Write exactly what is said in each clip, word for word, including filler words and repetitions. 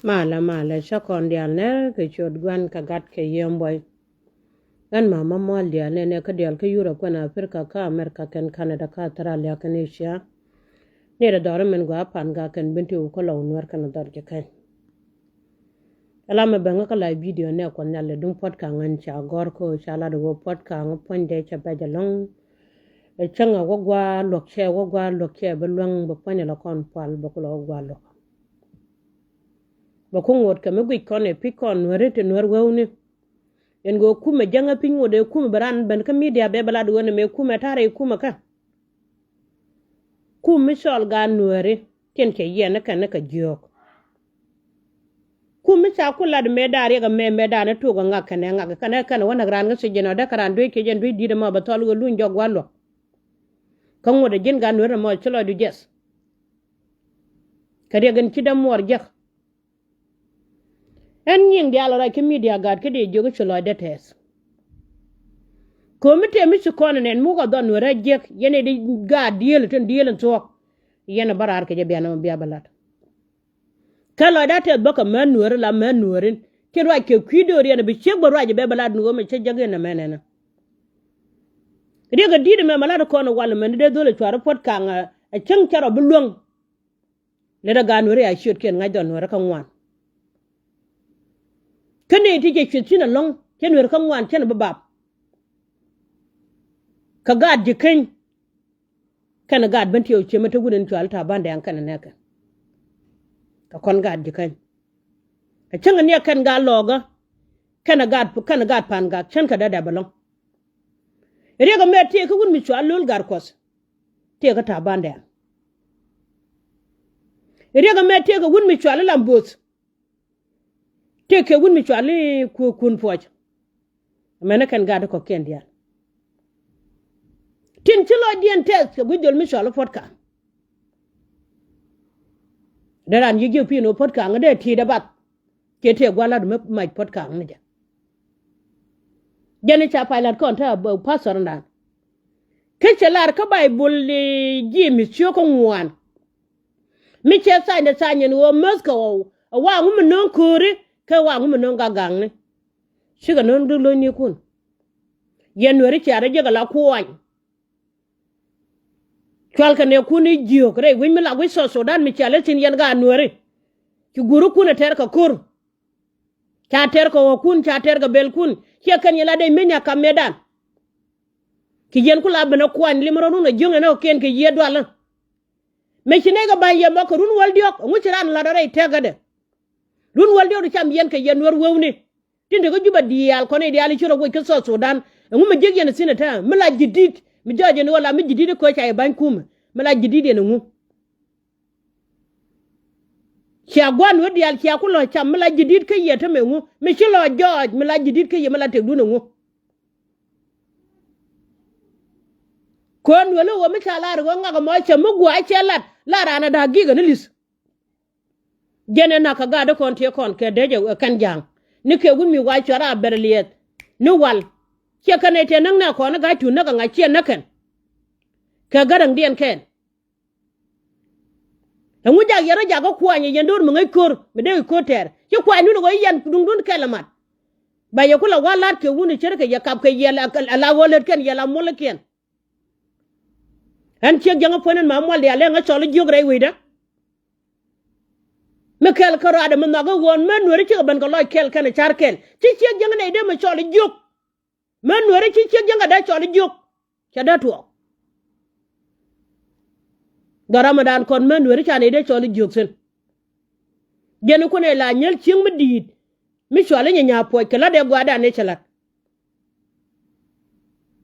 Malɛ, malɛ, cä kɔn diaal nɛr kɛ ciöt Gua̱n kɛ Gat kɛ Yiëë Buɔy. Ɣän mama mual diaal nɛnɛ kä diaal kä Yurop kɛnɛ Aprika kä Amerika kɛnɛ Kanada kä Authralia kɛnɛ Ëëcia. Nɛy ti dhɔr min gɔaa pan gak kɛn Bentiu kä Lɔw Nuɛr kɛnɛ dhɔr Ji̱käny. Ala mɛ bäŋä kä la bidio nɛ Kuɔth Nhial lɛ duŋ puɔ̱t ka̱ŋ ɣän ca gɔ̱r kä ca lat ɣöö puɔ̱t ka̱ŋ puɔ̱nydɛ cɛ bɛc ɛlɔ̱ŋ. Ɛ cäŋ ɛ wä gua̱a̱ luɔ̱k cɛ wä gua̱a̱ luɔ̱k cɛ bi luäŋ bi puɔ̱nydɛ lɛ kɔn pual bɛ kulɛ wä gua̱a̱ luɔ̱k. Bɛ ku ŋot kɛ mi guic kɔn ɛ pi̱c kɔn Nuääri ti Nuäär wewni. Ɛn ɣöö kumɛ jäŋä pi̱c ŋot ɛ kumɛ bi ran ben kä midia bɛ bɛ lat ɣöö nɛ mɛ kumɛ ta̱rɛ kumɛ kä. Kum mi cɔl gaat Nuääri tin cɛ yiɛn ni kɛn ni kɛ jiök. Kum mi ca ku lat mëëdan riɛk ɛmɛ mëëdan ni tuk ɛ ŋak kɛnɛ ŋak kɛnɛ kɛnɛ wä näk raan kä thiec jɛn ɔ dee kɛ raan duec kɛ jɛn duec di̱t ɛmɔ bɛ thɔl ɣöö luny jɔk gua̱l luɔ̱k. Kä ŋot ɛ ji̱n gaat Nuääri ɛmɔ ci lɔcdu jiɛth. Kɛ riɛk in ci dee muɔɔr jiäk. Ɛn nyiŋ diaal ɔ ruac kä midia gaat kä dee jiök i̱ ci lɔcdä tɛth. Ko̱mi tëë mi ci kɔn ɛ nɛn mukɛ dhɔn Nuäärä jiäk yɛn ɛ di gaat diëël tin diëël in thuɔ̱k. Yɛn ɛ bä raar kɛ jɛ bian ɛmɔ bia bä lat. Kä lɔcdä tɛth bä kɛ män Nuääri la män Nuäärin ci ruac kɛ kui̱ do̱r yɛn ɛ bi ciek bä ruac ɛ bɛ bä lat ni ɣöö mɛ cä jäk yɛn ɛ mɛn ɛnɛ. Riɛk ɛ di̱t ɛmɛ mɛ lat kɔn ɛ wal ɛmɛn dee dhol ɛ cuarɛ puɔ̱t ka̱ŋ ɛ cäŋ cɛ rɔ bi luäŋ. Lɛ rɛ gaat Nuääri a ciötkiɛn ŋa̱c dhɔn Nuäärä kä ŋuan. Kä nɛy ti cɛ cueth cin ɛlɔ̱ŋ cä Nuäärä kä ŋuan cɛn bi bap. Kɛ gaat Ji̱käny kɛnɛ gaat Bentiu ciemä te wun in cual ta̱a̱ bandɛ aŋ kɛnɛ nɛkɛ. Kɛ kɔn gaat Ji̱käny. Ɛ cäŋ ɛ niɛ kɛn gaat Lɔɔkä kɛnɛ gaat kɛnɛ gaat Pangak cän kɛ dee dap ɛlɔ̱ŋ. Riɛk ɛmɛ tëëkä wun mi cual Lo̱l Gatkuɔth. Tëëkä ta̱a̱ bandɛ aŋ. Riɛk ɛmɛ tëëkä wun mi cual i̱ Lamboth. Tëëkɛ wun mi cual i̱ ku kun puɔc. Mɛnɛ kɛn gaat i̱ kɔ̱kiɛn diaal. Tin ci lɔcdiɛn tɛth kɛ gui̱c dhöl mi cual i̱ puɔ̱t ka̱ŋ. Dee raan yi̱k ji̱ pi̱i̱n ɣöö puɔ̱t ka̱ŋ dee ti̱i̱t ɛ bath. Ciɛ tëë gua̱l lat mi mac puɔ̱t ka̱ŋ ni jɛ. Jɛn i̱ ca pay lat kɔn te a pastor ndan. Kä cɛ lar kä Baibol i̱ Jemith ciök kä ŋuan. Mi cɛ thany de thany ɛn ɣöö mäth kɛ ɣɔw ɛ waŋ mi no̱o̱ŋ kööri kɛ waŋ mi no̱o̱ŋ gak gaŋni. Cikɛ no̱o̱ŋ duk lo̱cnikun. Yɛn Nuääri cia rɔ jek ala kuɔny. Cual kɛ nɛɛkun i̱ jiök rɛy wi̱c mi la wi̱c South Sudan mi cia lɛ thi̱n yɛn gaat Nuääri. Ci guurikun ɛ tɛr kɛ ko̱r. Ca tɛr kɛ ɣɔ̱kun ca tɛr kɛ belkun ciɛ kɛn yɛn la dec meny a kam mëëdan. Ci yɛn ku la ben ɛ kuany lim rɔ̱dun ɛ jiöŋ ɛn ɛ ɣɔ̱kiɛn kɛ yiëë dualä. Mëë ci nɛy kɛ ba̱ny yɛ mɔ kɛ run wäl diɔ̱k ɛŋu ci raan la̱t ɛ rɛy tɛkädɛ. Run wäl diɔ̱k di cam yɛn kɛ yɛn Nuäär wewni. Tin te kä Jubɛ diaal kɔn i̱ diaal i̱ ci rɔ woc kä South Sudan. Ɛŋu mi jiäk yɛn ɛ thi̱n ɛ tääm mi la ji̱ di̱t mi jɔɔc ɛn ɣöö la mi ji̱ di̱t i̱ kööc ca yɛ ba̱ny kumɛ mi la ji̱ di̱t yɛn ɛŋu. Cia gua̱n wä diaal cia ku lɔ cam mi la ji̱ di̱t kä yɛ tämɛ ŋu mi ci lɔ jɔɔc mi la ji̱ di̱t kä yɛ mi la tëkdun ɛŋu. Köön wä lä ɣöö mi ca lar ɣöö ŋak ɛmɔ cɛ mi gua̱a̱c cɛ lat la raan ɛ da̱a̱k gi̱i̱k ɛ ni li̱th. Jɛn ɛ nak kɛ gaat dee kɔn tiee kɔn kɛ dee jɛ kɛn ja̱a̱ŋ ni kɛ wut mi wac cuɛ raa bɛr liɛth ni wal. Ciɛ kɛn ɛ tëë näk nɛ kɔn ni ga̱a̱c tuut näk ɛ ŋa̱c ciɛ näk kɛn. Kɛ gäräŋdiɛn kɛn. Ɛŋu jak yɛn rɔ jakä kuany ɛ yɛn do̱r mi ŋäc ko̱r mi dee ko̱r tɛɛr ci kuany dun ɛ ɣöö yɛn duŋdun kɛl ɛ mat. Ba yɛ ku la wa̱l la̱t kɛ wun ɛ ce̱tkɛ yɛ kap kɛ yɛ la ɣöö lät kɛn yɛ la muɔlikiɛn. Ɛn ciek jäŋä puɔ̱n ɛn ma mual diaal ɛŋä cɔl i̱ jiök rɛy wecdä. Mi kɛl kärɔaadɛ mi nhɔakä ɣöön män Nuääri cikɛ ben kɛ lɔc kɛl kɛnɛ ca̱r kɛl ci ciek jäŋä nɛy dee mi cɔl i̱ jiök. Män Nuääri ci ciek jäŋä dee cɔl i̱ jiök. Cɛ dee tuɔɔk. Dhɔr amɛdan kɔn män Nuääri ca nɛy dee cɔl i̱ jiök thi̱n. Jɛn i̱ kunɛ la nyäl cieŋ mi di̱i̱t mi cual i̱ nyanya puɔc kɛ la̱t ɛ gua̱a̱dan ëë cɛ la̱t.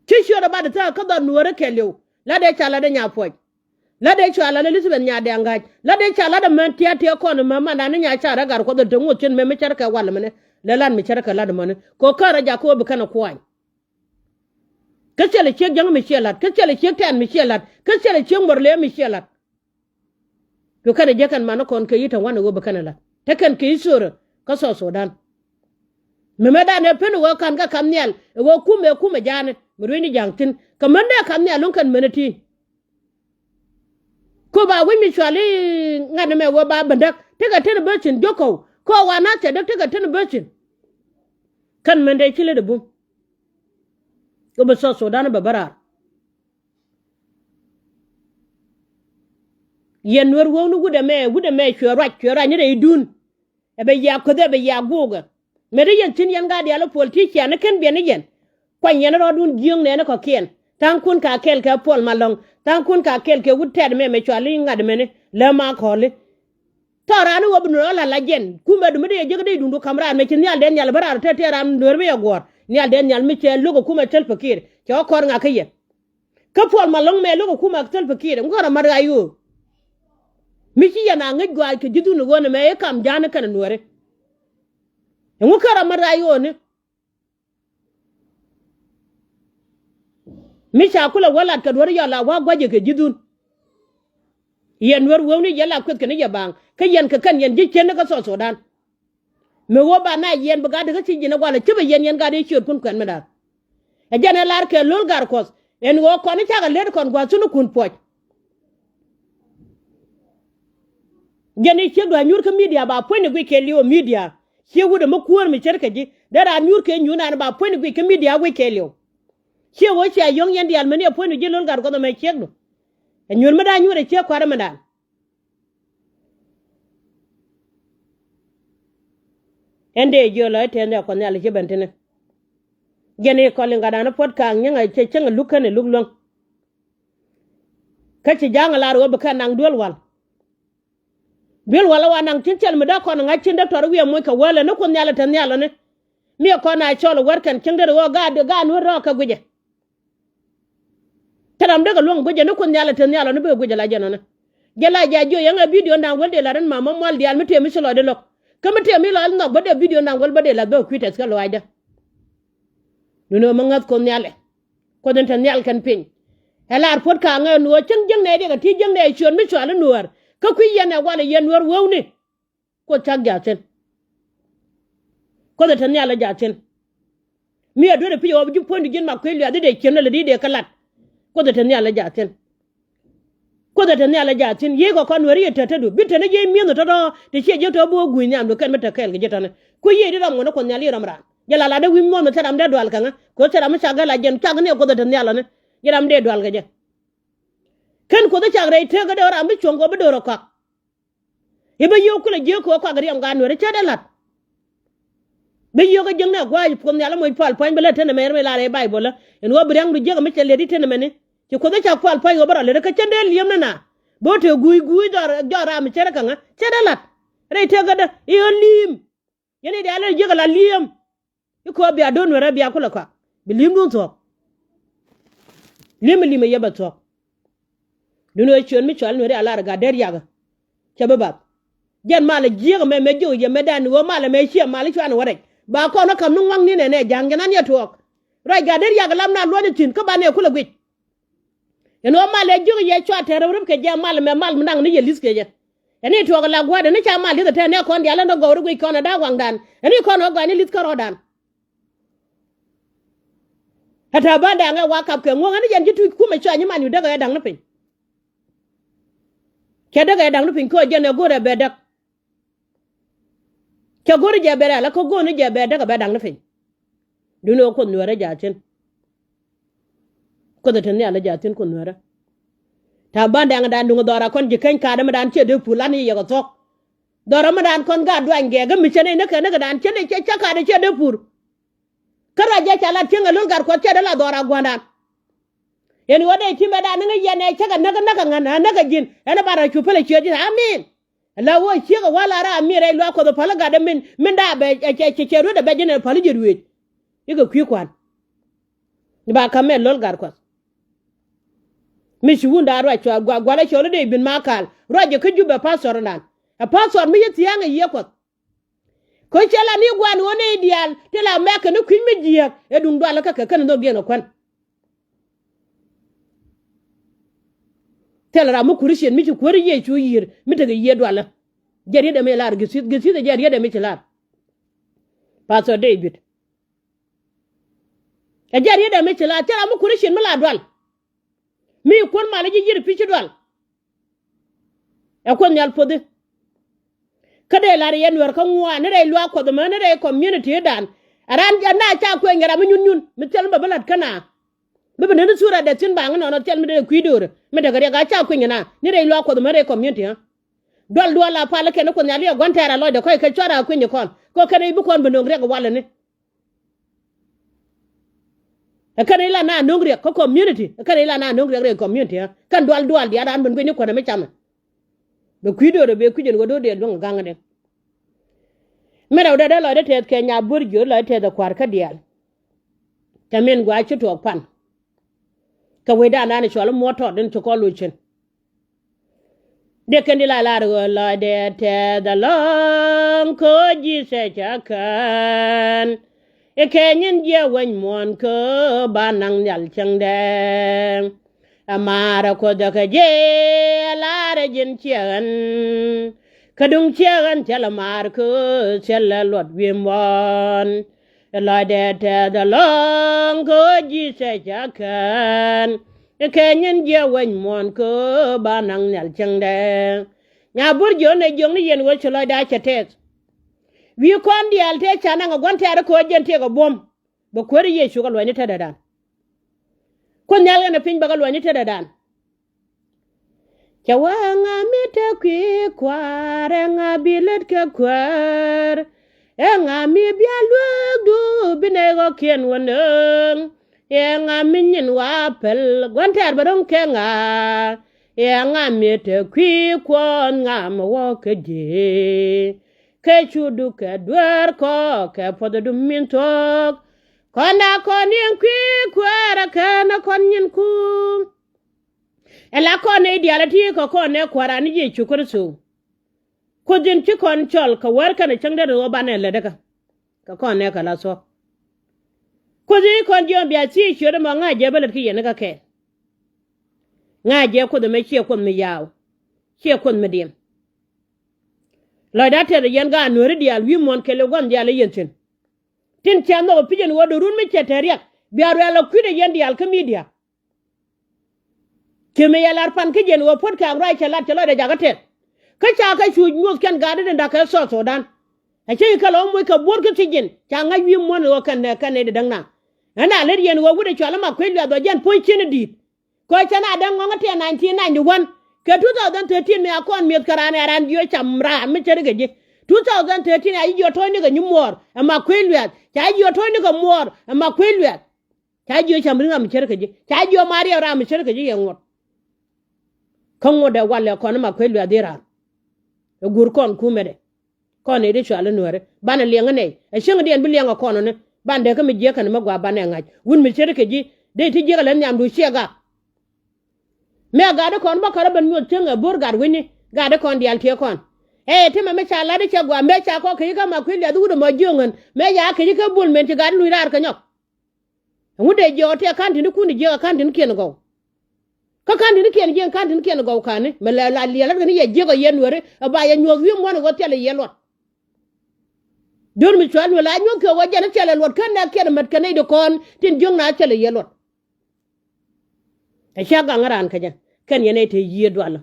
Ci ciöt ɛ bat ɛ thäk kä dhɔr Nuääri kɛɛliw la̱t ëë ca la̱t ɛ nya puɔc. La̱t ëë ca la̱t Elizabeth nya dɛŋ ga̱c la̱t ëë ca la̱t ɛ män tia̱a̱ tia̱a̱ kɔn ɛ män mandan ni nya ca rɛ gar kuɔth ɛ te ŋoth cin mëë mi cärkɛ wal ɛmɛni. Lɛ la̱t mi cärkɛ la̱t ɛmɔni kɛ ɣöö kärɛ jakä ɣöö bi kɛn ɛ kuany. Kä thilɛ ciek jäŋ mi ciɛ la̱t kä thilɛ ciek tɛ̈n mi ciɛ la̱t kä thilɛ ciek muɔr lëë mi ciɛ la̱t. Cu kɛnɛ jek kɛn man ni kɔn kɛ yi̱ te wan ɛ ɣöö bi kɛnɛ la̱t te kɛn kɛ i̱ thöörä kä South Sudan. Mi mɛ dan ɛ pen ɛ ɣöö ka̱n kɛ ka̱n nhial ɛ ɣöö kumɛ kumɛ ja̱a̱ni mi ruecni ja̱a̱ŋ thi̱n kɛ män dee ka̱n nhial luŋ kɛn män ɛ ti̱i̱. Ku ba wi̱c mi cual i̱ ŋa̱t ni mɛ ɣöö ba bändäk tekɛ ten bä thi̱n jiök kɔw Kɔ wa na cɛ däk tekɛ tin böcin. Kän mɛn dee ci lät ɛ bum. Kɛ bɛ South Sudan bɛ bä raar. Yɛn Nuɛr wewni wut ɛmɛ, wut ɛmɛ cuɛ ruac, cuɛ ruac ni rɛy dun. Ɛ bɛ yia kueth, ɛ bɛ yia guukɛ. Mëë ti yɛn cin yɛn gaat diaal i̱ politician ni ken biɛn ni yɛn. Kuany yɛn rɔɔdun jiöŋ nɛɛni kɔ̱kiɛn. Tha̱a̱ŋkun ka kɛl kɛ Puɔl Malɔ̱ŋ. Tha̱a̱ŋkun ka kɛl kɛ wut tɛt mɛ mɛ cuali ŋa̱t mɛni. Lɛ ma kɔli. Tɔɔr raan i̱ ɣöö bi Nuɛr ɣä la la jɛn. Kumɛ du mi dee jek dee duŋdu ka̱m raan mɛ ci nhial dee nhial bä raan tɛt tɛt raan Nuɛr mi yɛ guɔ̱ɔ̱r. Nhial dee nhial mi cɛ lo̱k ɛ kumɛ Salva Kiir. Cɛ ɣä kɔr ŋa̱k kä yɛ. Kä Puɔl Malɔ̱ŋ mɛ lo̱k ɛ kumɛ Salva Kiir. Ŋu kärɔ mat ɣa̱c ɣöö. Mi ci yɛn a ŋäc gɔaac kɛ ji̱thun ɣöö ni mɛ i̱ kam ja̱a̱n kɛnɛ Nuɛri. Ɛŋu kärɔ mat ɣa̱c ɣöö ni. Mi ca kulɛ wä lat kɛ duɔ̱r yɔl a wa̱a̱ gua̱cɛ kɛ ji̱thun. Yɛn Nuɛr wewni yɛ la kueth kɛn yɛ baaŋ kä yɛn kɛ kɛn yɛn ji̱ cien ni kä South Sudan. Mi ɣöö ba na yɛn bi gat kä ci ji̱n ɛ gualɛ ci bɛ yɛn yɛn gat i̱ ciöötkun kuɛn mi da̱a̱r. Ɛ jɛn ɛ lar kɛ lo̱l gar kuɔth ɛn ɣöö kɔn i̱ cakɛ lät kɔn gua̱a̱th thunikun puɔc. Jɛn i̱ ciek dua̱a̱c nyuur kä midia ba puɔ̱ny ni guic kɛ li̱w ɛ midia. Ciek wut ɛmɛ kuäär mi ce̱tkɛ ji̱ dee raan nyuur kɛ nyuur naan ba puɔ̱ny ni guic kä midia guic kɛ li̱w. Ciek ɣöö cia yɔ̱ŋ yɛn diaal mɛni ɛ puɔ̱ny ni ji̱ lo̱l gat kuɔth ɛmɛ ciekdu. Ɛ nyuur mi da̱a̱c nyuur ɛ ciek kua̱r ɛmɛ daan. Ɛn dee jiöl lɔ i̱ tɛn dhɛ kuɔth nhial i̱ ci ben tini. Jɛn i̱ kɔl in gat an i̱ puɔ̱t ka̱a̱ŋ nyiŋ a cɛ cäŋ a luk kän i̱ luk luäŋ. Kä ci ja̱a̱ŋ a lar ɣöö bi kɛn naŋ duel wal. Duel wal a wa naŋ cin cɛl mi dee kɔn ŋa̱c cin dee tɔr wi̱i̱ a moc kɛ wäl ɛn i̱ kuoth nhial a te nhial ɔni. Mi a kɔn a cɔl a wär kɛn cieŋ dee ɣöö gaat gaat nuer rɔɔk kɛ guicɛ. Te ram dee kɛ luäŋ guicɛ ni kuoth nhial a te nhial ɔni bi kɛ guicɛ la jɛn ɔni. Jɛ la jɛ a jiö yɛŋ ɛ bidio naŋ wäl dee la rin ma mɔ mual diaal mi tëë mi ci lɔcdɛ lo̱k. Kä mi tëë mi lɔc nhɔk bä dee bidio naŋ wäl bä dee lath bä kui̱ tɛth kä lɔaacdä. Ni nöö mi ŋäth kuoth nhialɛ. Kuoth in te nhial kɛn piny. Ɛ lar puɔ̱t ka̱a̱ŋ ɛ nuɔ̱ɔ̱c cäŋ jiäŋ nɛy diɛkɛ ti jiäŋ nɛy ciöt mi cual i̱ nuäär. Kä kui̱ yɛn ɛ walɛ yɛn nuäär wewni. Kuoth cak jaathin. Kuoth ɛ te nhial ɛ jaathin. Mi ɛ duer ɛ pi̱c ɛ ɣɔw bi ji̱ puɔ̱nydu ji̱n mak kui̱ luɛth i̱ dee ciöt ni lät i̱ dee kä lat. Kuoth ɛ te nhial ɛ jaathin. Kuoth ɛ te nhial ɛ jaathin. Yiëë kɛ kɔn nuɛɛri yɛ tet tetdu bi te ni yiëë mi̱eth tɔ̱tɔ̱ ti ciɛ jiäk tɔ̱ bi wä gui̱ny nhiam du kɛn mi te kɛɛl kɛ ji̱ tɔ̱ni. Ku yiëë di ram ŋuɔ̱t ni kuoth nhial i̱ ram raan. Jɛ la lat dee wi̱i̱ muɔ̱ɔ̱n mi thil ram dee dual kɛ ŋä kɛ ɣöö thil ram mi cak gɛl a jɛn cak ni ɛ kuoth ɛ te nhial ɔni. Ji̱ ram dee dual kɛ jɛ. Kän kuoth ɛ cak rɛy tëëk kä dee ɣöö ram bi cuɔ̱ŋ kɛ ɣöö bi do̱r ɛ kɔak. I̱ bä yio̱o̱k kulɛ jiök kɛ ɣöö kuak riɛm gaat nuɛɛri cä dee la̱t. Bä yio̱o̱k kä jiäkni a gua̱a̱c kuoth nhial a moc pal pua̱ny bä lät tenɛ mɛr mi lar ɛ Baibol ɛ ɛn ɣöö bi ria̱ŋdu jiäk mi cɛ lät i̱ tenɛ mɛni. Ci kuoth i̱ ca pal pua̱ny ɣöö bä rɔ lät kä cä dee li̱em ni na. Bä te gui̱i̱c gui̱i̱c jɔr jɔr ram mi cärä käŋä cä dee la̱t. Rɛy tëk kädä i̱ ɣän li̱em. Yɛn i̱ diaal i̱ jiäk ala li̱em. I̱ kɔɔk bia do̱r nuɛrä bia kulɛ kɔak bi li̱emdun thuɔ̱k. Li̱em i̱ li̱em i̱ yɛ bɛ thuɔ̱k. Duundɛ ɣöö ciöt mi cɔal nuɛri a lar gat dee riakä. Cɛ bi bath. Jɛn malɛ jiäk ɛmɛ mɛ jiök yɛ mɛ dan ɣöö malɛ mɛ ciɛ mal i̱ cuanɛ wä rɛc ba kɔn ɣä ka̱m ni ŋua̱ŋni nɛnɛ ja̱a̱ŋ jɛn an yɛ tuɔɔk. Ruac gat dee riakä lam na luɔ̱ny thi̱n kä banɛ kulɛ guic. Ɛn ɣöö mal ɛ jiök yɛ cua tɛr rep rep kɛ jɛ mal ɛmɛ mal mi daŋ ni yɛ li̱th kɛ jɛ. Ɛn i̱ tuɔɔk ɛ la gua̱a̱r ɛn i̱ ca mal li̱th ɛ tɛn nɛ kɔn diaal ɛn ɛ gɔw rep guic kɔn ɛ da̱a̱k waŋdan ɛn i̱ kɔn ɛ gɔaani li̱th kärɔɔdan. Ɛ ta̱a̱ bä da̱ŋ ɛ wa kap kɛ ŋuɔ̱k ɛn jɛn ji̱ tuc kumɛ cua nyi man yu däk ɛ da̱ŋ ni piny. Cɛ däk ɛ da̱ŋ ni piny kɛ ɣöö jɛn ɛ go̱o̱r ɛ bɛ däk. Cɛ go̱o̱r jɛ bɛ rɛl ɛ kä go̱o̱r ni jɛ bɛ däk ɛ bɛ da̱ŋ ni piny. Duundɛ ɣöö kuoth nuɛɛrä jaathin. Kuoth ɛ te nhial ɛ jaathin kuoth nuɛɛrä. Ta̱a̱ bä da̱ŋ ɛ da̱a̱n duŋ ɛ dhɔra kɔn ji̱ keny kaat ɛmɛ da̱a̱n ciɛ dee pur lan i̱ yɛ kɛ thuɔ̱k. Dhɔra mi da̱a̱n kɔn gaat duany gɛɛk ɛ mi cɛ nɛy näk kɛ näk ɛ da̱a̱n ciɛ nɛy cɛ cä kaat ɛ ciɛ dee pur. Kä ruac jɛ ca lat cieŋ ɛ lo̱l gat kuɔth cɛ dee la dhɔra gua̱ndan. Ɛn ɣöö dee ti̱mɛ da̱a̱n ni ŋäc yɛn ɛ cäkɛ näk näk ɛ ŋän ɛ näk ɛ ji̱n ɛn ɛ bar ɛ cu pälɛ ciöt ji̱n amin. Ɛ la ɣöö ciek ɛ wa̱l a raam mi rɛy luaak kuɔth ɛ päl ɛ gatdɛ min min da̱a̱ bɛ cɛ cɛ ruet ɛ bɛ ji̱n ɛ päl ji̱ ruëëc. Ikɛ kui̱ kua̱n. Ba ka̱m mɛ lo̱l gat kuɔth. Mi ci wun da̱a̱ ruac cua gua̱l ɛ cɔl i̱ dee bin ma kaal ruac jɛ kä jup ɛ pastor dan. Ɛ pastor mi ci thia̱a̱ŋ ɛ yiëë kuɔth. Kä cɛ la ni gua̱n ɣöö nɛy diaal ti la mɛk kɛn kui̱ny mi jiääk ɛ duŋ dual kä kɛ kɛn nhök diɛn kɛ kuän. Thil ram mi Christian mi ci kuäär Yecu yiër mi tekɛ yiëë dualä. Jɛ riet ɛmɛ lar githith githith ɛ jɛ riet ɛmɛ ci lar. Pastor David. Ɛ jɛ riet ɛmɛ ci lar thil ram mi Christian mi la dual. Mi kuän mal ji̱ yiër pi̱ci dual. Ɛ kuoth nhial puɔthi. Kä dee lar yɛ Nuɛr kä ŋuan ni rɛy luaak Kuɔth ɛmɛ ni rɛy community dan. Ɛ ran jɛ na ca kuɛny ram mi nyun nyun mi thil mi bɛ bi lat kä na. Mi bi nini thura dɛ thin baŋ inɔnɔ thil mi dee kui̱ do̱rɛ mi dee kɛ riɛk a ca kuɛny na ni rɛy luaak Kuɔth ɛmɛ rɛy community ha. Dual dual a pal kɛn ni Kuoth Nhial i̱ a gua̱n tɛɛr a lɔcdɛ kɔc kɛ cuarɛ a kui̱ny ikɔn kɛ kɛn i̱ bi kɔn bi no̱o̱ŋ riɛk walɛ ni. Ɛ kɛn ila na no̱ŋ riɛk kä community, ɛ kɛn ila na no̱ŋ riɛk rɛy community ha. Kɛn dual dual diaal an ben gui̱ny ni kuɔ̱nɛ mi camɛ. Bɛ kui̱ do̱rɛ bɛ kui̱c ɛn wä do̱r diɛ luäŋ gaŋdɛ. Mɛn rɛw dee dee lɔcdɛ tɛth kɛ nya buer jiö lɔcdɛ tɛth ɛ kua̱r kä diaal. Tɛ min gua ci tuɔɔk pan. Kɛ wecdan an cual i̱ muɔ̱t tɔt in ci kɔn loc cin. Dee kɛn di la lar ɣöö lɔcdɛ tɛth alɔ̱ŋ kä ji̱ tɛ ca kään. I̱ kɛ nyin jiɛ weny muɔ̱ɔ̱n kä ba naŋ nhial cäŋdɛ. Ɛ maarɛ Kuoth ɛ kɛ jɛ ɛ laarɛ ji̱n ciɛ ɣän. Kä duŋ ciɛ ɣän thilɛ maar kä thilɛ luɔt wi̱i̱ muɔ̱ɔ̱n. Ɛ lɔcdɛ tɛth alɔ̱ŋ kä ji̱ tɛ ca kään. I̱ kɛ nyin jiɛ weny muɔ̱ɔ̱n kä ba naŋ nhial cäŋdɛ. Nya buer jiö nɛ jiökni yɛn ɣöö ci lɔcdɛ a cɛ tɛth. Wi̱i̱ kɔn diaal tëë ca naŋ ɛ gua̱n tɛ̈r i̱ kɛ ɣöö jɛn tëëkɛ buɔ̱m. Bɛ kuäär i̱ Yecu kɛ luɔ̱c ni tetdädan. Kuoth Nhial kɛnɛ piny bɛ kɛ luɔ̱c ni tetdädan. Cɛ wee ɛŋa mi te kui̱ kua̱r, ɛŋa bi lät kɛ kuäär? Ɛŋa mi bia lueekdu bi nɛy ɣɔ̱kiɛn wä nööŋ? Ɛŋa mi nyin wa päl gua̱n tɛ̈r bɛ ro̱ŋ kɛ ŋa? Ɛŋa mi te kui̱ kuɔn ŋa mi wä kä ji̱? Kɛ cu duk kɛ dueer kɔ kɛ puɔth dum min thuɔ̱k. Kɔn a kɔn yɛn kui̱ kuäär a kɛn a kɔn nyin kuŋ. Ɛ la kɔn nɛy diaal a ti kɛ kɔn nɛ Kua̱ran ni Yecu Kritho. Kuoth in ci kɔn cɔl kɛ wäär kɛnɛ cäŋ dee ri ɣöö banɛ lätdä kä. Kɛ kɔn nɛ kɛ la thuɔ̱k. Kuoth in ci kɔn jiɔam bia thiec ciöt ɛmɔ ŋa̱c jɛ bä lät kä yɛn ni kä kɛɛl. Ŋa̱c jɛ Kuoth ɛmɛ ciɛ Kuoth mi yaaw. Ciɛ Kuoth mi diɛm. Lɔcdä tɛth ɛ yɛn gaat Nuääri diaal wi̱i̱ muɔ̱ɔ̱n kɛɛliw gua̱n diaal ɛ yɛn thi̱n. Tin cɛ nhɔk ɛ pi̱c ɛn ɣöö dee run mi cɛ te riɛk bia ruɛl ɛ kui̱dɛ yɛn diaal kä midia. Ci mi yɛ lar pan kä jiɛn ɣöö puɔ̱t kɛ ak ruac cɛ lat cɛ lɔcdɛ jakä tɛth. Kä ca kɛ cu nyuɔ̱th kɛn gaat in da̱k kɛ South Sudan. Ɛ cä yi kɛ lɔ moc kɛ buɔ̱r kä thiec jiɛn ca ŋa̱c wi̱i̱ muɔ̱n ɣöö kɛn nɛ kɛn nɛ di däŋ na. Ɛn a lät yɛn ɣöö wi̱cdɛ cɔal i̱ Makuei Luɛth ɔ jɛn puɔ̱ny cin i̱ di̱i̱t. Kɛ cɛ na dee ŋɔ̱ŋ ɛ tiɛɛn nineteen ninety-one kɛ two thousand thirteen mi a kɔn mi̱eth kɛ raan ɛ raan jiö cam raar mi ce̱tkɛ ji̱. Two thousand thirteen a ji̱ jiö tɔ̱ɔ̱cni kɛ nyi muɔɔr ɛ Makuei Luɛth ca jiö tɔ̱ɔ̱cni kɛ muɔɔr ɛ Makuei Luɛth. Ca jiö cam ri ram mi ce̱tkɛ ji̱ ca jiö ma riɛw ram mi ce̱tkɛ ji̱ yɛ ŋuɔ̱t. Kä ŋuɔ̱tdɛ walɛ kɔn ɛ Makuei Luɛth i̱ raar. Ɛ guur kɔn kumɛdɛ. Kɔn nɛy ti cɔal i̱ Nuääri banɛ liɛŋä nɛy ɛ cieŋdiɛn bi liɛŋä kɔn ɔni. Ban dee kä mi jiäk kɛn mi gɔaa banɛ ŋa̱c wut mi ce̱tkɛ ji̱ dee ti jiäk ɛ lät nhiamdu ciɛ gak. Mëë gat i̱ kɔn bä kärä ben nyuɔth cieŋ ɛ bo̱r gat wi̱ni gat i̱ kɔn diaal tiee kɔn. Ɛ ti mɛ mi ca lat i̱ cɛ gɔaa mëë ca kɔk kɛ ci kä Makuei Luɛth i̱ wut ɛmɔ jiöŋ ɣän mëë ca kɛ ci kä Bol Mel ci gat i̱ luc raar kɛ nyɔk. Ɛŋu dee jiɛk ɔ tëë ka̱n ti̱n i̱ kun i̱ jiäk ɛ ka̱n ti̱n kiɛn gɔw. Kä ka̱n ti̱n kiɛn jiɛk ka̱n ti̱n kiɛn gɔw ka̱n i̱ mɛ la liɛl lat kɛn i̱ yɛ jiäk ɛ yɛn Nuääri ɛ ba yɛ nyuɔth wi̱i̱ muɔ̱n ɛ ɣöö thilɛ yɛ luɔt. Duer mi cual Nuäär la nyuɔth kɛ ɣöö jɛn i̱ thilɛ luɔt kä nɛɛkiɛn mät kɛ nɛy di kɔn tin jiökna thilɛ yɛ luɔt. Ɛ ca gaŋ raan kä jɛ kɛn yɛn ɛ te yiëë dualä.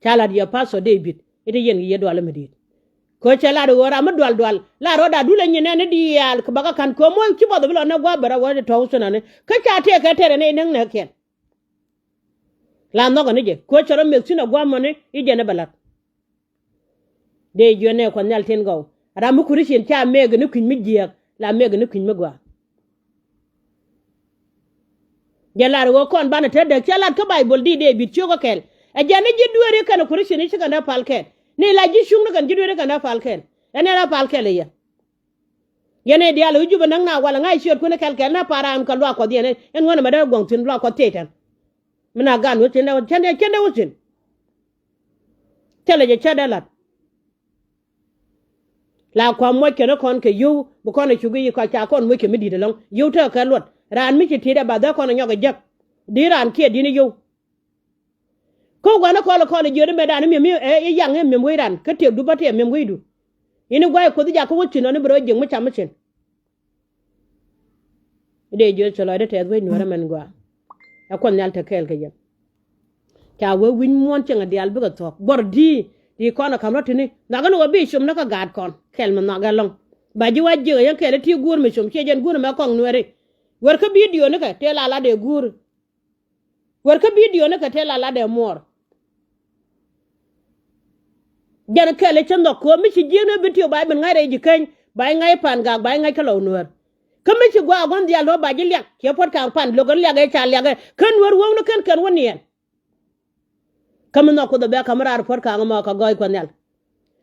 Ca lat yɛ Pastor David i̱ te yɛn kɛ yiëë dualä mi di̱i̱t. Kɛ cɛ lat ɣöö ram mi dual dual la rɔɔda dulɛ nyin nɛn i̱ diaal kɛ bakä ka̱n kɛ moc ci buɔth bi lɔ nɛ gua̱a̱p bɛ rɔ wä tɔ̱ thin ani kä ca tëëkɛ tɛrɛ nɛy näk nɛɛkiɛn. La nhɔkɛ ni jɛ kɛ cɛ rɔ meth thi̱n ɛ gua̱a̱p mɔni i̱ jɛn ɛ bɛ la̱t. Dee jiön nɛ Kuɔth Nhial tin gɔw ram mi Christian ca mɛk ni kui̱ny mi jiääk la mɛk ni kui̱ny mi gɔaa. Jɛ lar ɣöö kɔn banɛ te däk cɛ lat kä Baibol di David ciökä kɛl. Ɛ jɛn ni ji̱ dueeri kɛn Christian i̱ ci kɛn dee pal kɛl ni la ji̱ cuŋni kɛn ji̱ dueeri kɛn dee pal kɛl. Ɛn ɛn a pal kɛl ɛ yɛ. Yɛn ɛ diaal ɛ wi̱c jupɛ näk na walɛ ŋa̱c ciöt kui̱n ɛ kɛl kɛl na pal ram kɛ luaak Kuɔth yɛn ɛn ŋuän ɛmɛ dee guɔ̱ŋ thi̱n luaak Kuɔth thiec tɛn. Mi na gan wä thi̱n cän dee wä thi̱n. Thilɛ jɛ cä dee la̱t. La kua̱m muɔc kɛn kɔn kɛ yio̱w bi kɔn ɛ cuk i̱ kɔc ca kɔn muɔc kɛ mi di̱i̱t ɛlɔ̱ŋ yio̱w tekɛ kɛ luɔt raan mi ci ti̱i̱t ɛ ba dhäk kɔn ɛ nyɔk ɛ jäk. Di̱i̱t raan kiɛ di̱i̱t ni yio̱w. Kä gua̱n ɛ kɔl ɛ kɔl ɛ jiöt ɛmɛ daan i̱ mi̱em i̱ yaŋ i̱ mi̱em wec raan kä tiɛɛkdu bä tiɛɛk mi̱em wecdu. Ini gua̱c Kuoth i̱ jakä wä thi̱n ɔni bi rɔ jiäk mi cam mi cin. Dee jiöt cɛ lɔcdä tɛth wec Nuäärä mɛn gɔaa. Ɛ Kuɔth Nhial te kɛɛl kɛ yɛn. Ca wee wi̱c muɔ̱ɔ̱n cieŋ a diaal bikɛ thuɔ̱k guɔ̱r di̱i̱ Ti kɔn ɛ ka̱m rɔ ti̱ni nhɔakɛ ni wä bi com ni kä gaat kɔn kɛl mi nhɔakɛ lɔ̱ŋ. Ba ji̱ wa jiäk ɛ yɛn kɛl i̱ ti guur mi com ciɛ jɛn guur ɛmɛ kɔŋ nuɛri. Wär kä bidio nikɛ tëë la latdɛ guur. Wär kä bidio nikɛ tëë la latdɛ muɔɔr. Jɛn kɛl i̱ cä nhɔk kööp mi ci jiäk ni bi tiw ba i̱ bin ŋa̱c rɛy ji̱ keny ba i̱ ŋa̱c pan gak ba i̱ ŋa̱c kä lɔw nuäär. Kä mi ci gua̱a̱k gua̱n dhial luɔ̱p ba ji̱ liak ciɛ puɔ̱t ka̱a̱ŋ pan lo̱k liak ɛ ca liak ɛ kä nuäär wo̱ŋni kɛn kɛn wä niɛn. Kä mi nhɔk Kuoth ɛ bɛ ka̱m raar puɔ̱t ka̱a̱ŋ ɛmɔ kɛ gɔɔy Kuɔth Nhial.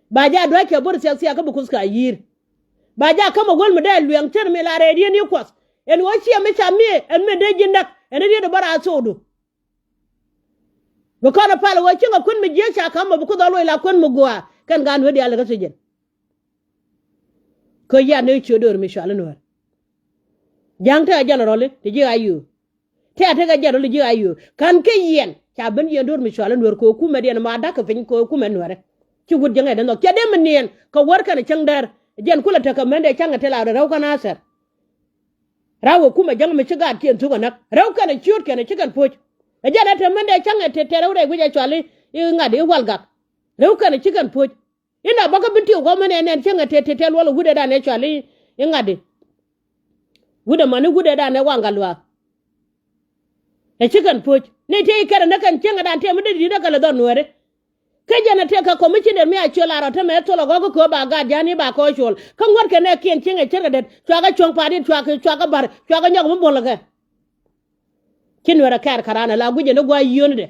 Ba jɛ a dua̱ckɛ bo̱r thia̱k thia̱k kä bi Kuoth kɛ a yi̱i̱r. Ba jɛ a ka̱m ɛ wäl mi dee luɛŋ cär mi la rɛy riet ni Kuɔth ɛn ɣöö ciɛ mi ca mi̱eec ɛn mi dee ji̱ näk ɛn riet ɛ bä raar thokdu. Bi kɔn ɛ pal ɛ ɣöö cieŋ ɛ kuän mi jiääk ca ka̱m ɛ bi Kuoth ɛ luɔc la kuän mi gua̱a̱ kɛn gaat nuäär diaal ɛ kä thiec jɛn. Kä yia ni ciö döör mi cual i̱ nuäär. Ja̱ŋ tekɛ jɛn rɔli ti ji̱ a yöö. Tɛ̈ a tekɛ jɛn rɔli ji̱ a yöö ka̱n kä yɛn ca ben yɛn döör mi cual i̱ nuäär kɛ ɣöö kumɛ diɛn ma da̱k kɛ piny kɛ ɣöö kumɛ nuäärɛ. Ci wut jäŋɛ dee nhɔk cɛ dee mi niɛn kɛ wär kɛnɛ cäŋ dɛr. Jɛn kulɛ tekɛ mɛn dee ca̱ŋɛ ti la rɛw kɛn a thɛr. Ra̱wɛ kumɛ jäŋ mi ci gaatkiɛn thuk ɛ näk rɛw kɛnɛ ciöötkiɛn ɛ ci kɛn po̱c. Ɛ jɛn ɛ te mɛn dee ca̱ŋɛ ti tɛr rɛw rɛy wi̱c ɛ cual i̱ ŋa̱t i̱ wal gak. Rɛw kɛnɛ ci kɛn po̱c. Inɔ bä kä bi tiw kɔmɛ nɛn nɛn cieŋɛ tëë tëë tɛl wä lɛ wut ëëdan ëë cɔal i̱ ŋa̱t i̱ wut ɛmɔni wut ëëdan ëë waŋ kɛ luaak. Ɛ ci kɛn po̱c ni tëë i̱ kɛn ɛ näk kɛn cieŋɛ dan tëë mi dee di̱t ɛ kɛ lɛ dhɔr nuääri. Kä jɛn ɛ tëë kɛ kɔmiciner mi a ciöl a rɔ tämɛ ɛ thol ɛ gɔ̱k kä köö ba gaat ja̱a̱n i̱ ba kɔɔc cuɔl kä ŋuɔ̱tkɛ nɛ kiɛn cieŋɛ ce̱tkɛ det cuakɛ cuɔ̱ŋ pa̱a̱t i̱ cuakɛ cuakɛ bär cuakɛ nyɔk mi buɔl ɛ kɛ. Ci nuɛr ɛ kɛɛr kä raan ɛ la guic ɛn i̱ gua̱a̱c yio̱o̱ni dɛ.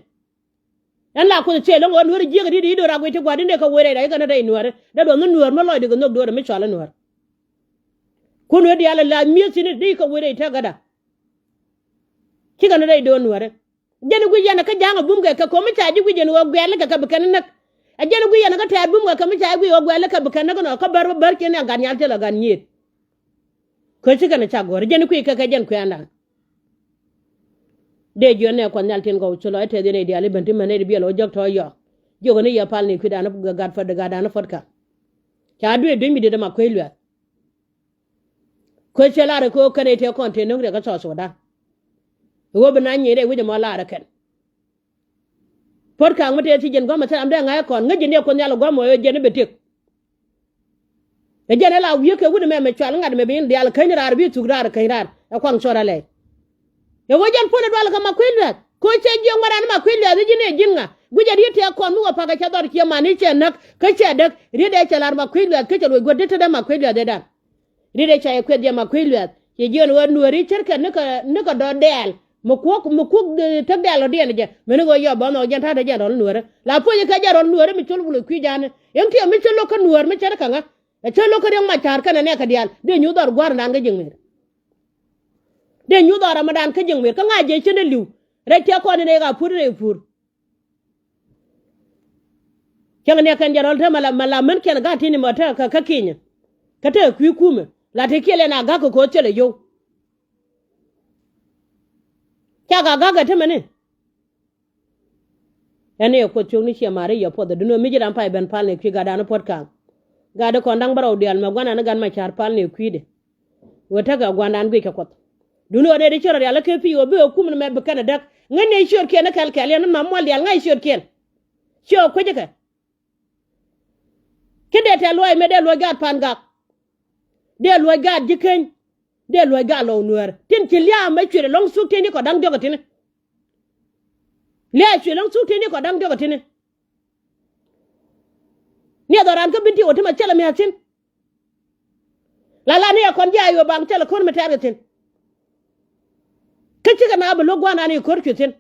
Ɛn la Kuoth cɛ lo̱ŋ ɣöö nuäär jiäk di di do̱r a guic ti gua̱di̱n dee kɛ wec rɛy rɛy kɛn rɛy nuäär. Dee duɔth ni nuäär mi lɔcdɛ kɛ nhök do̱r mi cɔal i̱ nuäär. Ku nuäär diaal la mi̱eth thi̱n di kɛ wec rɛy tɛkäda. Ci kɛn rɛy do̱r nuäär. Jɛn i̱ guic yɛn kä ja̱a̱ŋ a bum kɛ kɛ ko̱mi ca ji̱ guic ɛn ɣöö guɛ̈ɛ̈l kɛ kɛ bi kɛn näk. Ɛ jɛn i̱ guic yɛn kä tɛɛr bum kɛ kɛ mi ca ji̱ guic ɣöö guɛ̈ɛ̈l kɛ bi kɛn näk nɔ kä bär bä bär ciɛ ni a gat nhial thilɛ gat nyieth. Kä ci kɛn ca gɔ̱r jɛn kui̱ kɛ kɛ jɛn kuɛ̈ɛ̈ndan. Dee jiɔn nɛ Kuɔth Nhial tin gɔw ci lɔc tɛth yɛn ɛ diaal i̱ ben ti män nɛy ti biɛl ɣä jɔk tɔ̱ yɔa. Jiök ni yɛ pal ni kui̱dan gat fɔt gat dan fɔt ka. Ca duee dueny mi diet ɛma kuec luɛth. Kuec cɛ lar ɛ köök kɛn ɛ tëë kɔn tëë no̱k riɛk kä South Sudan. Ɛ ɣöö bi na nyieny rɛy wi̱c ɛmɔ lar ɛ kɛn. Puɔ̱t ka̱a̱ŋ mi tëë thiec jɛn gua̱a̱mɛ thil ram dee ŋa̱c ɛ kɔn ŋäc ji̱n yɛ Kuoth Nhial ɛ gua̱a̱mɛ ɣöö jɛn i̱ bɛ tëk. Ɛ jɛn ɛ la wi̱i̱ kɛ wut ɛmɛ mɛ cual ŋa̱t ɛmɛ bi yin diaal käny raar bi thuk raar käny raar ɛ kuaŋ cuɔt alɛy. Ɛ ɣöö jɛn puɔ̱nɛ dual kɛ Makuei Luɛth kɛ ɣöö cɛ jiɛ ŋuɛ̈t ran Makuei Luɛth i̱ ji̱n ɛ ji̱n ŋa guic ɛ riet tëë kɔn mi wä pa̱k ɛ cɛ dhɔr ciɛ man i̱ cɛ näk kä cɛ däk riet ɛ cɛ lar Makuei Luɛth kä cɛ luɔc guätdä tetdä Makuei Luɛth ëëdan. Riet ɛ ca yɛ kuɛth jɛ Makuei Luɛth ci jiɛn ɣöö nuääri ce̱tkɛ nikɛ nikɛ dɔ̱r dɛɛl. Mi kuɔk mi kuɔk eh, tek dɛɛl rɔ̱diɛn jɛ mini ɣöö yɔp bä nhɔk jɛn ta̱a̱ te jɛn rɔl nuäärä la puɔ̱nyɛ kɛ jɛn rɔl nuäärä mi col wulɛ kui̱ ja̱a̱ni. Yɛn tiɛm mi cä lo̱k kä nuäär mi cä ni käŋä. Ɛ cä lo̱k kä riɛk ma ca̱a̱r kɛnɛ nɛɛkɛ diaal dee nyuth dhɔr gua̱a̱r naan kä ji̱ ŋëër. Dee nyuth dhɔr ramadan kä ji̱ ŋëër kä ŋa̱c jɛ cä ni li̱w. Rɛc tiɛk kɔn in ɛ ɣaa pur in ɛ pur. Cäŋ ni kɛn jɛ rɔl te mala mala män kɛn ga̱a̱t tini mɔ te kä kä kinyɛ. Kä te kui̱ kumɛ la te kiɛl ɛn a ga̱k kɛ ko̱o̱th cɛ lɛ yio̱w. Cak a ga̱k ɛ te mɛni. Ɛn ɛ kuoth ciökni ciɛ ma̱a̱r i̱ yɛ puɔth ɛ duŋni ɣöö mi ji̱ ram pay ben pal ni kui̱ gatdan puɔ̱t ka̱a̱ŋ. Gatdi kɔn da̱ŋ bärɔw diaal mɛ gua̱ndan i̱ gat mac ca̱a̱r pal ni kui̱dɛ. Ɣöö tekɛ gua̱ndan guic kɛ kuɔth. Duŋni ɣöö nɛy ti ci rɔ rial i̱ kɛ pi̱i̱ ɣöö bi ɣä kumɛ mɛ bi kɛn ɛ däk ŋäc nɛy ciötkiɛn i̱ kɛl kɛl yɛn i̱ mam mual diaal ŋa̱c ciötkiɛn. Ciɛ ɣä kuecä kɛ. Ci dee tɛ̈th luɔ̱c mëë dee luɔ̱c gaat pa̱a̱n gak. Dee luɔ̱c gaat ji̱ keny. Dee luɔ̱c gaat lɔw nuäär tin ci lia̱a̱ mɛ cuet ɛlɔ̱ŋ thuk tëë ni kɔ da̱ŋ diɔ̱k ɛ ti̱ni. Lia̱a̱ cuet ɛlɔ̱ŋ thuk tëë ni kɔ da̱ŋ diɔ̱k ɛ ti̱ni. Ni ɛ dhɔran kä bin ti wä ti ma thilɛ mia̱a̱ thi̱n. La la ni ɛ kɔn ji̱ a yo̱o̱ baŋ thilɛ ko̱r mi tɛ̈r kɛ thi̱n. Kä cikɛ na bi lo̱k gua̱a̱ran i̱ ko̱r cuɛ thi̱n.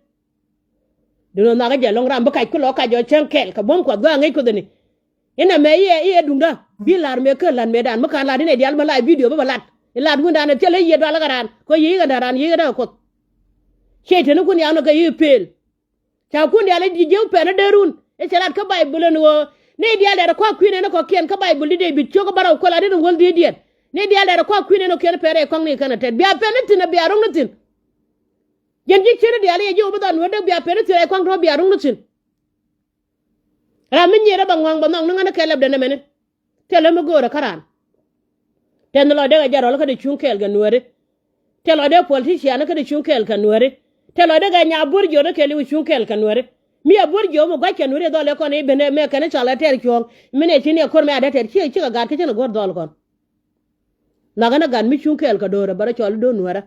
Duŋni nhɔakä jɛ lɔ̱ŋ ram bi kac kulɔ kac ɔ cäŋ kɛl kɛ buɔ̱m kuɔth gɔaa ŋäc kuothini. Inɛ mɛ iɛ iɛ duŋdä bi la̱r mëë kä la̱t mëëdan mi ka̱n la̱t inɛ diaal mi la̱r bidio bi bɛ la̱t. Ilat wi̱ndan ɛ thilɛ yiëë dualä kɛ raan kɛ yiëë kɛ da̱ran yiëë kɛ da̱k ɛ kuoth. Ciey teni kun ya̱a̱n ɔ kɛ yiëë pëël. Ca kun diaal i̱ ji̱ jiäk pɛn i̱ dee run i̱ cɛ lat kä Baibol ɛn ɣöö ni diaal dɛr ɛ kɔak kui̱n ɛn ɛ kɔ̱kiɛn kä Baibol di Dee-bid ciök kä bärɔw kuäl lat in ɛ wäl dhiecdiɛn. Ni diaal dɛr ɛ kɔak kui̱n ɛn ɛ kiɛn pɛn rɛy kɔ̱ŋ ni kɛn ɛ tɛt bia pɛn i̱ thi̱n ɛ bia ro̱ŋ ni thi̱n. Jɛn ji̱ cieri diaal i̱ yɛ ji̱ wä bi dhɔn wä dee bia pɛn i̱ thi̱n rɛy kɔ̱ŋ tɔ̱ bia ro̱ŋ ni thi̱n. Ram mi nyier ɛ bɛ ŋɔ̱a̱ŋ bɛ nhɔk ni ŋän ɛ kɛl lɛpdɛ nɛmɛni. Thilɛ mi göörä kä raan. Tɛn lɔcdɛ kɛ jɛn rɔl kä ti cuŋ kɛɛl kɛ nuääri. Tɛn lɔcdɛ politician kä ti cuŋ kɛɛl kɛ nuääri. Tɛn lɔcdɛ kɛ nyabuɔ̱r jiɔt kä kɛɛl i̱ cuŋ kɛɛl kɛ nuääri. Mi a buɔ̱r jiɔk mi gua̱c kɛn weri dhɔl ɛ kɔn i̱ ben ɛ mɛ kɛn i̱ cɔal ɛ tɛɛr cuɔ̱ɔ̱ŋ. Min ɛ ci ni ɛ ko̱r mɛ a dee tɛɛr ci ci kɛ gaat kä cin ɛ guɔ̱r dhɔl kɔn. Nhɔakä ni gat mi cuŋ kɛɛl kɛ do̱rɛ bɛ rɔ cɔl i̱ do̱r nuäärä.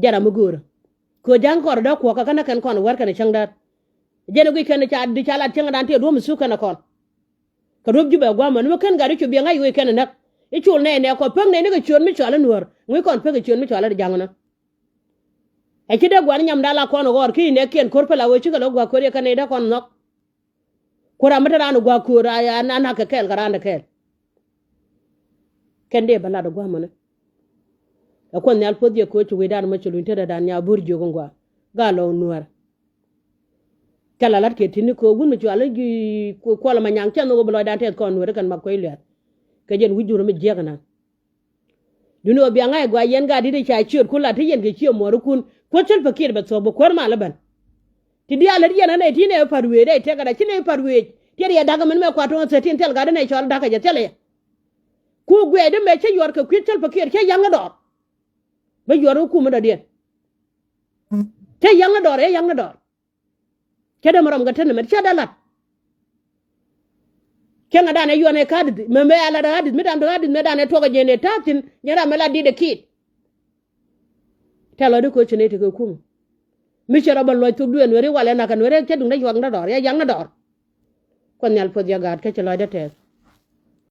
Jɛn ram mi göörä. Kɛ ɣöö ja̱ŋ kɔn rɔ dee kuɔ̱kä kä näk kɛn kɔn wär kɛn cäŋ däär. Jɛn i̱ guic kɛn ca di ca lat cäŋ dan tëë duɔ̱m i̱ thuk kɛn ɛ kɔn. Kɛ duɔ̱p Jubɛ gua̱a̱mä ni mi ken gat i̱ cu biɛ ŋa̱c ɣöö i̱ kɛn ɛ näk. I̱ col nɛy nɛ kɔ pek nɛy ni kɛ ciöt mi cɔal i̱ nuäär ŋui̱ kɔn pek kɛ ciöt mi cɔal i̱ ja̱ŋ ni. Ɛ ci dee gua̱n nyamda la kɔn ɣɔr ki inɛ kiɛn ko̱r pɛla wee cikɛ lɔ gua̱a̱k ko̱r yɛ kɛn i̱ dee kɔn nhɔk. Ku ram mi te raan ɛ gua̱a̱k ko̱r a, a, a nak kɛ kɛɛl kɛ raan ɛ kɛɛl. Kɛn dee bä lat ɛ gua̱a̱mä ni. Ɛ kuɔth nhial puɔth yɛ ko̱r ci wecdan mɔ ci luny tetdädan nya bo̱r jiök in gua̱a̱. Gaa lɔw nuäär. Cä la la̱t kɛ ti̱ni köök wun mi cual i̱ kuɔl ɛmɛ nyaŋ cä nhök ɣöö bi lɔcdan tɛth kɔn nueeri kɛn mak kuec luɛth. Kɛ jɛn wi̱c jur mi jiäk ɛnɛ. Duŋni ɣöö bia ŋa̱c ɛ gɔaa yɛn gaat di̱t ɛ ca ciöötkun la te yɛn kɛ cië muɔɔrikun kuäär Salva Kiir bɛ thuɔ̱k bi kuäär mal ɛ ben. Ti diaal lät yɛn ɣän ɛ ti nɛ ɛ pa̱t wëëc dee tɛk ɛ da ci nɛ ɛ pa̱t wëëc. Tiɛt yɛ da̱k ɛmɛn mɛ kua̱r tuɔ̱ŋ thirteen thil gat ɛ nɛ cɔl da̱k ɛ jɛ thil ɛ yɛ. Ku guiɛcdä mëë cä yuɔr kɛ kui̱ Salva Kiir cä ya̱ŋ ni dɔɔr. Bä yuɔr kä kumä dɔ̱diɛn. Cä ya̱ŋ ni dɔɔr ɛ ya̱ŋ ni dɔɔr. Cä dee mi rɔm kɛ tetni mɛ cä dee la̱t. Cäŋɛ danɛ yuɔnɛ ka̱dith mɛ mɛ a la̱t ka̱dith mi dam ti ka̱dith mɛ danɛ tuɔk ɛ jɛn ɛ ta̱a̱ thi̱n jɛn ram mɛ la dit ɛ kiit. Tɛl ɣä di ko̱ ci nɛy tekɛ kumɛ. Mi cɛ rɔ bä luɔc thok duëë nueeri walɛ nak kɛ nueeri cä duŋdä yuɔk ni dɔɔr ya yaŋ ni dɔɔr. Kuɔth nhial puɔth ya gaat kä ci lɔcdä tɛth.